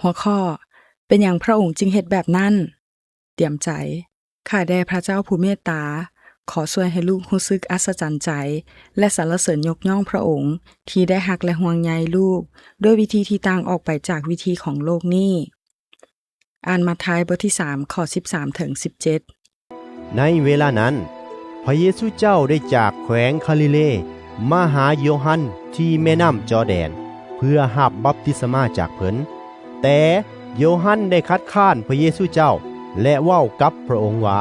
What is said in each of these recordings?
ຫົວຂໍ້: ເປັນຫຍັງພະອົງຈຶ່ງເຮັດແບບນັ້ນ? ຕຽມໃຈ. ຂ້າແດ່ພະເຈົ້າຜູ້ເມດຕາ, ຂໍຊ່ວຍໃຫ້ລູກຮູ້ສຶກອັດສະຈັນໃຈ ແລະ ສັນລະເສີນຍົກຍ້ອງພະອົງທີ່ໄດ້ຮັກ ແລະ ຫ່ວງໃຍລູກ ດ້ວຍວິທີທີ່ຕ່າງອອກໄປຈາກວິທີຂອງໂລກນີ້. ອ່ານມັດທາຍ ບົດທີສາມ ຂໍ້ສິບສາມເຖິງສິບເຈັດ. ໃນເວລານັ້ນ, ພະເຢຊູເຈົ້າໄດ້ຈາກແຂວງຄາລີເລມາຫາໂຢຮັນທີ່ແມ່ນ້ຳຈໍແດນ ເພື່ອຮັບບັບຕິສະມາຈາກເພິ່ນ. ແຕ່ໂຢຮັນໄດ້ຄັດຄ້ານພະເຢຊູເຈົ້າ ແລະ ເວົ້າກັບພະອົງວ່າ,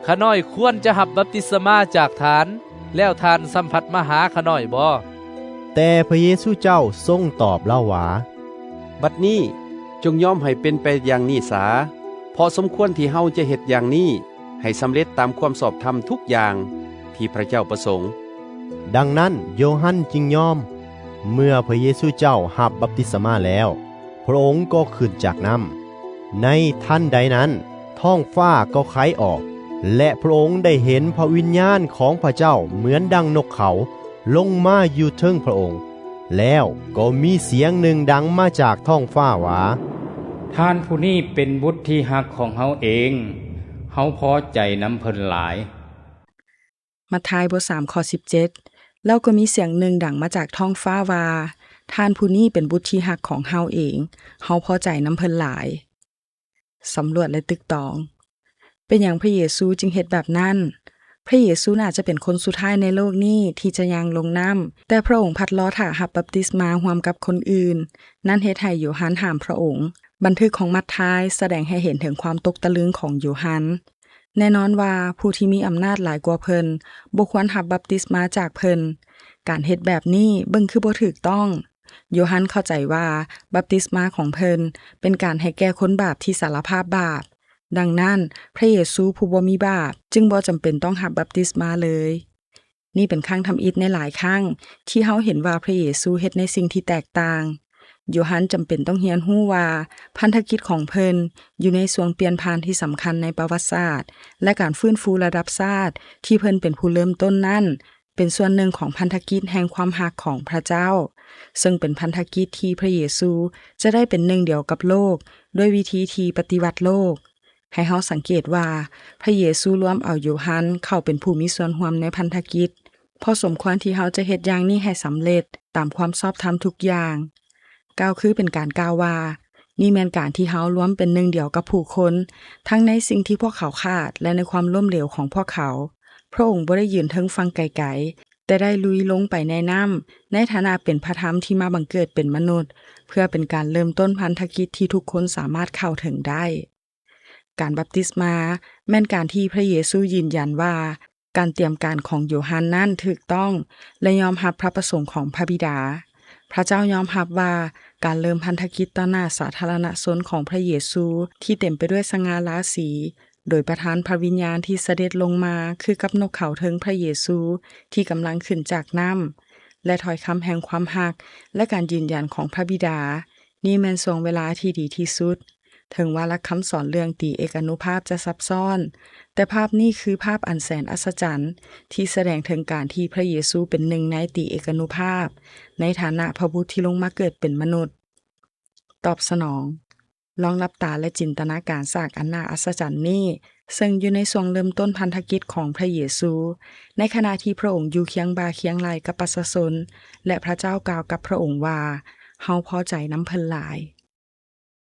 ຂ້ານ້ອຍຄວນຈະຮັບບັບຕິສະມາຈາກທ່ານ, ແລ້ວທ່ານຊໍ້າພັດມາຫາຂ້ານ້ອຍບໍ? ແຕ່ພະເຢຊູເຈົ້າຊົງຕອບລາວວ່າ, ບັດນີ້ຈົ່ງຍອມໃຫ້ເປັນໄປຢ່າງນີ້ສາ, ເພາະສົມຄວນທີ່ເຮົາຈະເຮັດຢ່າງນີ້ ໃຫ້ສຳເລັດຕາມຄວາມຊອບທຳທຸກຢ່າງທີ່ພະເຈົ້າປະສົງ. ດັ່ງນັ້ນ ໂຢຮັນຈຶ່ງຍອມ. ເມື່ອພະເຢຊູເຈົ້າຮັບບັບຕິສະມາແລ້ວ, ພະອົງກໍຂຶ້ນຈາກນ້ຳ. ໃນທັນໃດນັ້ນ, ທ້ອງຟ້າກໍໄຂອອກ, ແລະ ພະອົງໄດ້ເຫັນພະວິນຍານຂອງພະເຈົ້າເໝືອນດັ່ງນົກເຂົາ ລົງມາຢູ່ເທິງພະອົງ. ແລ້ວກໍມີສຽງໜຶ່ງດັງມາຈາກທ້ອງຟ້າວ່າ, ທ່ານຜູ້ນີ້ເປັນບຸດທີ່ຮັກຂອງເຮົາເອງ, ເຮົາພໍໃຈນຳເພິ່ນຫຼາຍ. ມັດທາຍ ບົດສາມ ຂໍ້ສິບເຈັດ. ແລ້ວກໍມີສຽງໜຶ່ງດັງມາຈາກທ້ອງຟ້າວ່າ, ທ່ານຜູ້ນີ້ເປັນບຸດທີ່ຮັກຂອງເຮົາເອງ, ເຮົາພໍໃຈນຳເພິ່ນຫຼາຍ. ສຳຫຼວດ ແລະ ຕຶກຕອງ. ເປັນຫຍັງພະເຢຊູຈຶ່ງເຮັດແບບນັ້ນ? ພະເຢຊູໜ້າຈະເປັນຄົນສຸດທ້າຍໃນໂລກນີ້ທີ່ຈະຍ່າງລົງນ້ຳ, ແຕ່ພະອົງພັດລໍຖ້າຮັບບັບຕິສມາຮ່ວມກັບຄົນອື່ນ. ນັ້ນເຮັດໃຫ້ໂຢຮັນຫ້າມພະອົງ. ບັນທຶກຂອງມັດທາຍສະແດງໃຫ້ເຫັນເຖິງຄວາມຕົກຕະລຶງຂອງໂຢຮັນ. ແນ່ນອນວ່າຜູ້ທີ່ມີອຳນາດຫຼາຍກວ່າເພິ່ນບໍ່ຄວນຮັບບັບຕິສມາຈາກເພິ່ນ. ການເຮັດແບບນີ້ເບິ່ງຄືບໍ່ຖືກຕ້ອງ. ໂຢຮັນເຂົ້າໃຈວ່າບັບຕິສມາຂອງເພິ່ນເປັນການໃຫ້ແກ່ຄົນບາບທີ່ສາລະພາບບາບ. ດັ່ງນັ້ນ, ພະເຢຊູຜູ້ບໍ່ມີບາບຈຶ່ງບໍ່ຈຳເປັນຕ້ອງຮັບບັບຕິສມາເລີຍ. ນີ້ເປັນຄັ້ງທຳອິດໃນຫຼາຍຄັ້ງທີ່ເຮົາເຫັນວ່າພະເຢຊູເຮັດໃນສິ່ງທີ່ແຕກຕ່າງ. ໂຢຮັນຈຳເປັນຕ້ອງຮຽນຮູ້ວ່າພັນທະກິດຂອງເພິ່ນຢູ່ໃນຊ່ວງປ່ຽນຜ່ານທີ່ສຳຄັນໃນປະຫວັດສາດ ແລະ ການຟື້ນຟູລະດັບຊາດທີ່ເພິ່ນເປັນຜູ້ເລີ່ມຕົ້ນນັ້ນ ເປັນສ່ວນໜຶ່ງຂອງພັນທະກິດແຫ່ງຄວາມຮັກຂອງພະເຈົ້າ, ເຊິ່ງເປັນພັນທະກິດທີ່ພະເຢຊູຈະໄດ້ເປັນໜຶ່ງດຽວກັບໂລກ ດ້ວຍວິທີທີ່ປະຕິວັດໂລກ. ໃຫ້ເຮົາສັງເກດວ່າ ພະເຢຊູລວມເອົາໂຢຮັນເຂົ້າເປັນຜູ້ມີສ່ວນຮ່ວມໃນພັນທະກິດ. ເພາະສົມຄວນທີ່ເຮົາຈະເຮັດຢ່າງນີ້ໃຫ້ສຳເລັດຕາມຄວາມຊອບທຳທຸກຢ່າງ. ກ່າວຄືເປັນການກ່າວວ່າ, ນີ້ແມ່ນການທີ່ເຮົາລວມເປັນໜຶ່ງດຽວກັບຜູ້ຄົນ, ທັງໃນສິ່ງທີ່ພວກເຂົາຂາດ ແລະ ໃນຄວາມລົ້ມເຫຼວຂອງພວກເຂົາ. ພະອົງບໍ່ໄດ້ຢືນເທິງຝັ່ງໄກໆ, ແຕ່ໄດ້ລຸຍລົງໄປໃນນ້ຳ ໃນຖານະເປັນພະທຳທີ່ມາບັງເກີດເປັນມະນຸດ, ເພື່ອເປັນການເລີ່ມຕົ້ນພັນທະກິດທີ່ທຸກຄົນສາມາດເຂົ້າເຖິງໄດ້. ການບັບຕິສມາແມ່ນການທີ່ພະເຢຊູຢືນຢັນວ່າ ການຕຽມການຂອງໂຢຮັນນັ້ນຖືກຕ້ອງ ແລະ ຍອມຮັບພະປະສົງຂອງພະບິດາ. ພະເຈົ້າຍອມຮັບວ່າການເລີ່ມພັນທະກິດຕໍ່ໜ້າສາທາລະນະຊົນຂອງພະເຢຊູທີ່ເຕັມໄປດ້ວຍສະຫງ່າລາສີ ໂດຍປະທານພະວິນຍານທີ່ສະເດັດລົງມາຄືກັບນົກເຂົາເທິງພະເຢຊູທີ່ກຳລັງຂຶ້ນຈາກນ້ຳ ແລະ ຖ້ອຍຄຳແຫ່ງຄວາມຮັກ ແລະ ການຢືນຢັນຂອງພະບິດາ. ນີ້ແມ່ນຊ່ວງເວລາທີ່ດີທີ່ສຸດ. ເຖິງວ່າຫຼັກຄຳສອນເລື່ອງຕີເອການຸພາບຈະຊັບຊ້ອນ, ແຕ່ພາບນີ້ຄືພາບອັນແສນອັດສະຈັນທີ່ສະແດງເຖິງການທີ່ພະເຢຊູເປັນໜຶ່ງໃນຕີເອການຸພາບ ໃນຖານະພະບຸດທີ່ລົງມາເກີດເປັນມະນຸດ. ຕອບສະໜອງ. ລອງຫຼັບຕາ ແລະ ຈິນຕະນາການສາກອັນໜ້າອັດສະຈັນນີ້, ເຊິ່ງຢູ່ໃນຊ່ວງເລີ່ມຕົ້ນພັນທະກິດຂອງພະເຢຊູ, ໃນຂະນະທີ່ພະອົງຢູ່ຄຽງບ່າຄຽງໄຫຼ່ກັບປະຊາຊົນ ແລະ ພະເຈົ້າກ່າວກັບພະອົງວ່າ, ເຮົາພໍໃຈນຳເພິ່ນຫຼາຍ.